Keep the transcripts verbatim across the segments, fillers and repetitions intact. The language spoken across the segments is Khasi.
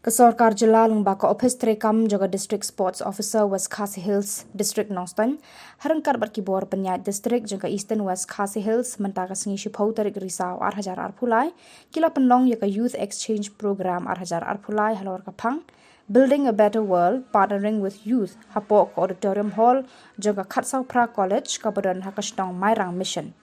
Sorkar Jylla lyngba ka Ophis Treikam jong ka District Sports Officer West Khasi Hills District Nongstoiñ, ha ryngkat bad ki bor pynïaid district jong ka Eastern West Khasi Hills, mynta ka sngi shiphew tarik Risaw ar hajar arphew lai, ki la pynlong ïa ka Youth Exchange Program ar hajar arphew lai halor ka phang Building a Better World, Partnering with Youth, hapoh ka Auditorium Hall jong ka Khatsawphra College kaba don ha ka shnong Mairang Mission.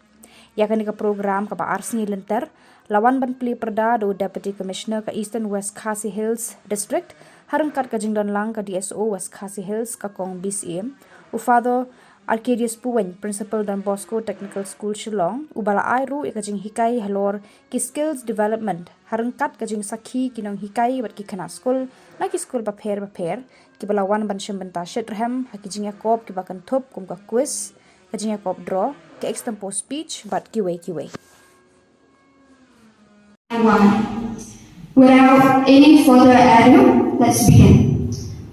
Ïa kane ka program kaba ar sngi lynter, la wan ban plie pyrda da u Deputy Commissioner ka Eastern West Khasi Hills District, ha ryngkat ka jingdon lang ka D S O West Khasi Hills ka Kong B C M, u Father Arcadius Puwein, Principal Don Bosco Technical School Shillong, uba la ai ruh ïa ka jinghikai halor ki skills development, ha ryngkat ka jingsakhi ki nonghikai bad ki khynnah skul na ki skul bapher bapher, kiba la wan ban shim bynta shitrhem ha ki jingïakop kiba kynthup kum ka quiz, ka jingïakop draw, ka extempore speech bad kiwei kiwei. One. Without any further ado, let's begin.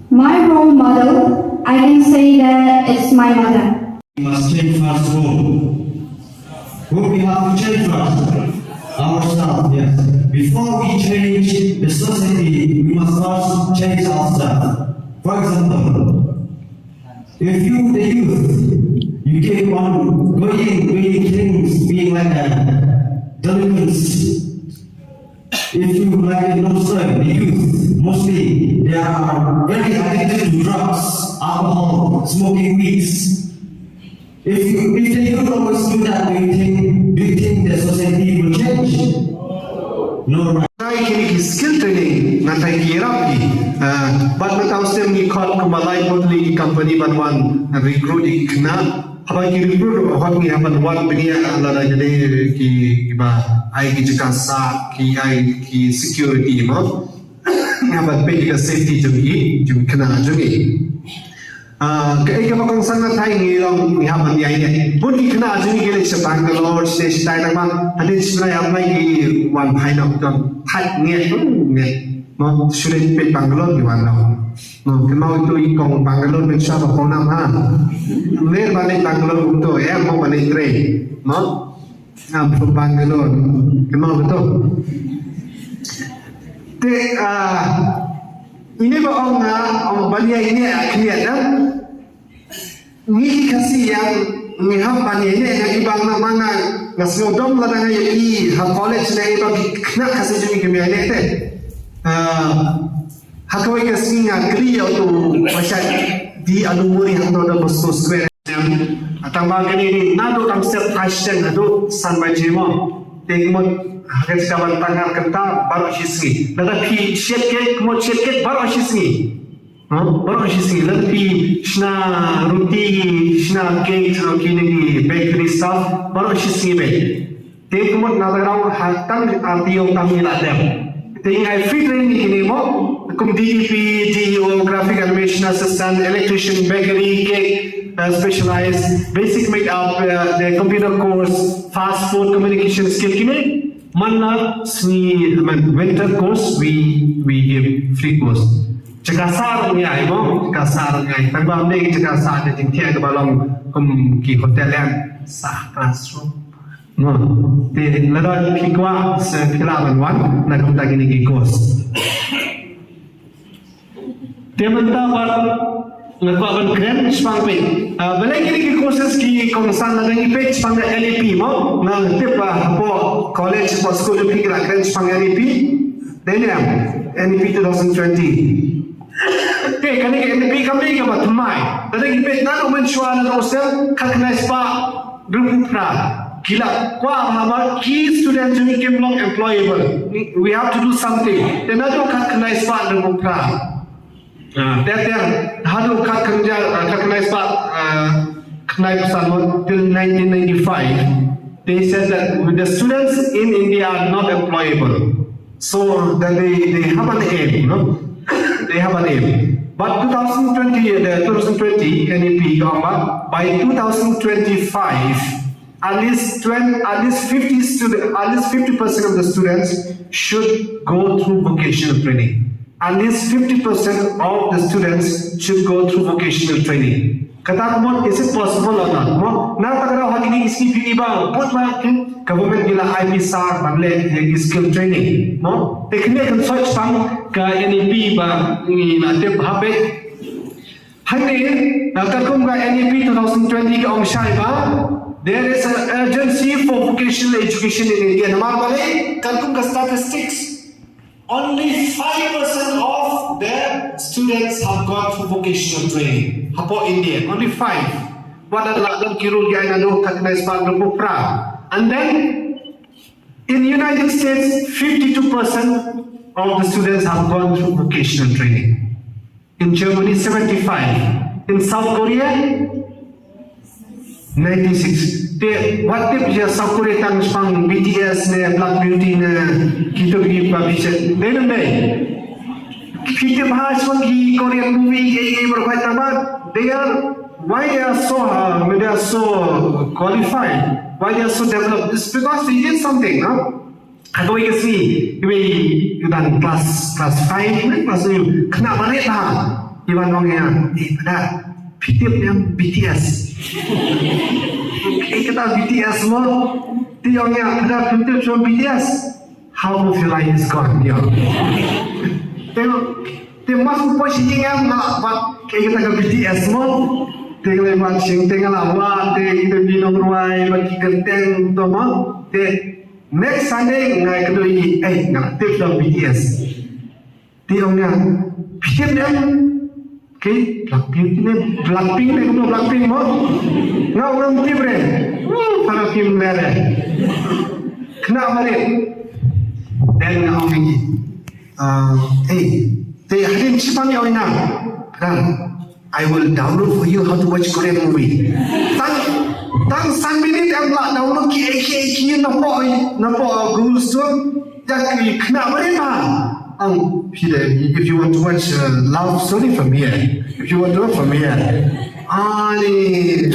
My role model, I can say that it's my mother. We must change first home. Who we have to change first? Ourselves, yes. Before we change the society, we must first change ourselves. For example, if you, the youth, you keep on going, doing things, being like a delinquents, if you like a monster, the youth, mostly they are very addicted to drugs, alcohol, smoking weeds. If you, if the youth always do that, do you think, do you think the society will change? No, right? Ngai kini ki skill training, ngan tai ki rap ki. Bad mynta u stem ngi khot kumba lai botli ki company ban wan recruit ki khynnah. Haba ki recruit hot ngi haba wan bniah lada ki dei ki ba ai ki jaka sah, ki ai ki security mo. Ngi haba peit ka safety jong ki, jong khynnah jong ngi. Kaei kaba kongsan nga thai ngi long ngi haba ngi ai ne. Bun ki khynnah jong ngi ki leit sha Bangalore, sha Chennai nangma. Hadien Chennai haba ngi wan phai noh, thait ngi ngi. Mo shu leit peit Bangalore ngi wan noh. Mo kynmaw ito i kong Bangalore, make sure ba kong nam ha. Ner ba leit Bangalore kumto, eh, mo ba leit train. Mo. Am from Bangalore. Kynmaw ba to. Te ine ba ong nga ong ban ïa ine a khliat da. Ngi ki Khasi ïa ngi hap ban ïa ine nga ki bang na ma nga nga sngew dom lada nga ïa i ha college ne i ba ki khynnah Khasi jong ngi ki ïa ine te. Ha kawei ka sngi nga kylli ïa uto u bashad di anu muri hangto da Bosco Square. Tang ba kane ni naduh tang step hashtag naduh san baje mo. Te ka mut ha ka jaka ban tang ngar kynta baroh shi sngi. Lada phi shet kek ka mut shet kek baroh shi sngi. Baroh shi sngi. Lada phi shna roti, shna cake, shna kine ki bakery stuff baroh shi sngi beit. Te kumut na ta ka daw ha tang arti ong tang ïa la dep. Te ngi ai free training kine mo kum D E P, D E O, graphic animation assistant, electrician, bakery, cake specialist, basic makeup, the computer course, fast food, communication skill kine. Man la sngi man winter course we we give free course. Jaka sah ruh ngi ai mo, jaka sah ruh ngi ai. Tang ba ym dei jaka sah da jingthiah kaba long kum ki hotel ïa sah classroom. Mo te lada phi kwah sa phi lah ban wan na ka bynta kine ki course. Te mynta wat nga kwah ban kren shaphang peit. Balei kine ki courses ki kongsan lada ngi peit shaphang N E P mo, nga tip ba hapoh college hapoh skul phi ki la kren shaphang N E P. Dei ne em? N E P two thousand twenty. Te kane ka N E P kam dei kaba thymmai. Lada ngi peit naduh mynshuwa naduh u snem khatkhyndai spah hynriewphew phra ki la kwah ba haba ki student jong ngi kim long employable, we have to do something. Te naduh khatkhyndai spah hynriewphew phra. Te te haduh khatkhyndai, khatkhyndai spah khyndaiphew san mo, till nineteen ninety-five, they said that the students in India are not employable. So that they, they have an aim, no? They have an aim. But two thousand twenty, the two thousand twenty N E P ka ong ba by two thousand twenty-five, at least twenty, at least fifty student, at least fifty percent of the students should go through vocational training. At least fifty percent of the students should go through vocational training. Kata ka mut, is it possible or not? Mo, na ta ka daw ha kine ki sngi phi i ba, put ma ki government ki la ai pisa ban leh ïa ki skill training, mo? Te kine kan soi shaphang ka N E P ba ngi la tip ha page. Hangne, uh, katkum ka N E P two thousand twenty ka ong shai ba there is an urgency for vocational education in India. Namar balei, katkum ka statistics, only five percent of the students have gone through vocational training. Hapoh India, only five. Wat la don ki rule ki ai naduh ka khyndai spah hynriewphew phra. And then in United States, fifty-two percent of the students have gone through vocational training. In Germany, seventy-five. In South Korea, ninety-six. Te wat tip ïa South Korea tang shaphang B T S ne Black Beauty ne kito ki ba biset. Dei ne em dei? Ki tip ha shaphang ki Korean movie ki ki ba khwai tabat. They are, why they are so, uh, they are so qualified? Why they are so developed? It's because they did something, no? Haba ïa ka sngi, iwei i dang class, class five ne, class u, khynnah barit ba. I wan ong ïa nga, eh, Phadar, phi tip ne em B T S? Eh, kata B T S mo? Te i ong ïa nga, Phadar, phi tip ne em B T S? Half of your life is gone, ïa. Te, te mas u poi sha ïing em, nga la bat, eh, kata ka B T S mo? Te nga la bat sha ïing, te nga la wad, te kita ki nongrwai bad ki kyrteng to mo? Te next Sunday nga ïakynduh ïa i, eh, nga la tip da B T S. Te i ong ïa nga, phi tip ne em? Ki Blackpink ne, Blackpink ne, kumno Blackpink mo? Nga ong ngam tip re. Wuh, para phim le re. Khynnah barit. Then nga ong ïa i, uh, eh, te hadien shiphang i ong ïa nga, Phadar, I will download for you how to watch Korean movie. Tang, tang san minit em la download ki, eh, ki, eh, ki, napoh, napoh Google Store. Ïa ki khynnah barit ba. Ang, phi de, if you want to watch a love story, from here. If you want to watch, from here. Ani.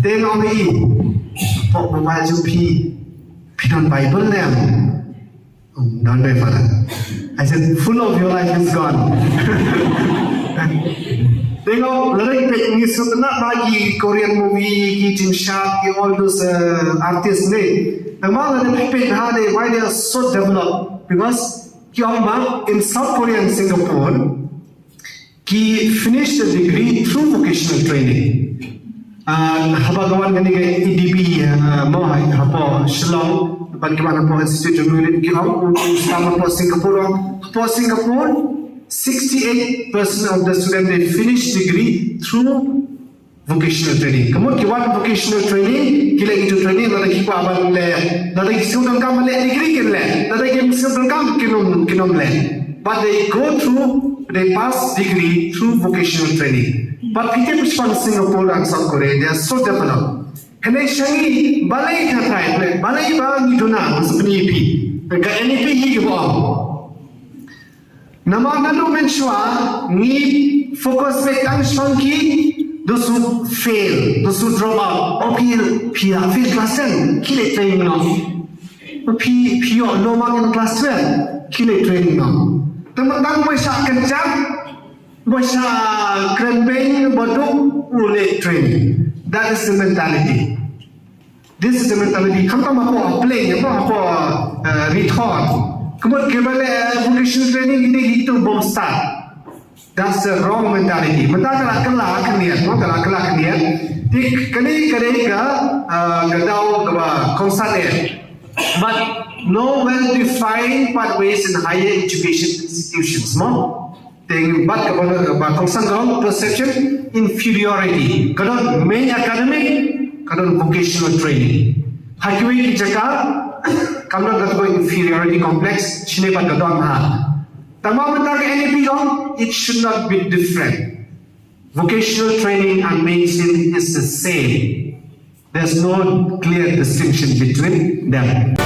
Te nga ong ïa i, pok mobile jong phi, phi don Bible ne em? Don, my father. I said, full of your life is gone. Te nga, lada phi peit ngi sngewtynnat ba ki Korean movie, ki Gymshark, ki all those, uh, artists ne. Namar lada phi peit ha de, why they are so developed? Because ki ong ba in South Korea and Singapore, ki finish the degree through vocational training. Ah, haba ka wan kane ka E D B, ah, mo ha, hapoh Shillong, ban ki wan hapoh Institute of Merit ki ong, u, u stam hapoh Singapore ong, hapoh Singapore, sixty-eight percent of the student they finish degree through vocational training. Ka mut ki wan vocational training, ki leh kito training, lada ki kwah ban leh, lada ki sngewdonkam ban leh degree kin leh, lada kim sngewdonkam kin ym, kin ym leh. But they go through, they pass degree through vocational training. But phi tip shaphang Singapore and South Korea, they are so developed. Kane sha ngi, balei ka trai, balei ba ngi duna, ngi sngewbha phi. Ka N E P hi ki ba ong. Namar naduh mynshuwa ngi focus beit tang shaphang ki, those who fail, those who drop out. O phi, phi la fail class ten, khie leit training noh. O phi, phi ïoh low mark in class twelve, khie leit training noh. Te mynta ba shah kynjat, ba shah kren beiñ, ba duk, u leit training. That is the mentality. This is the mentality. Khamtam hapoh Plains, hapoh, hapoh, uh, Ri Thor. Ka mut kiba leh vocational training, kine kito bym stad. That's the wrong mentality. Mynta ka la kylla khyndiat, mo, ka la kylla khyndiat. Te kane ka dei ka, uh, ka daw kaba kongsan eh. But no well-defined pathways in higher education institutions, mo. Te bad kaba, kaba kongsan ka long perception inferiority. Ka don main academic, ka don vocational training. Ha kiwei ki jaka, kam don kato ka inferiority complex, shane pat ka don ha. Tangba mynta ka N E P long, it should not be different. Vocational training and mainstream is the same. There's no clear distinction between them.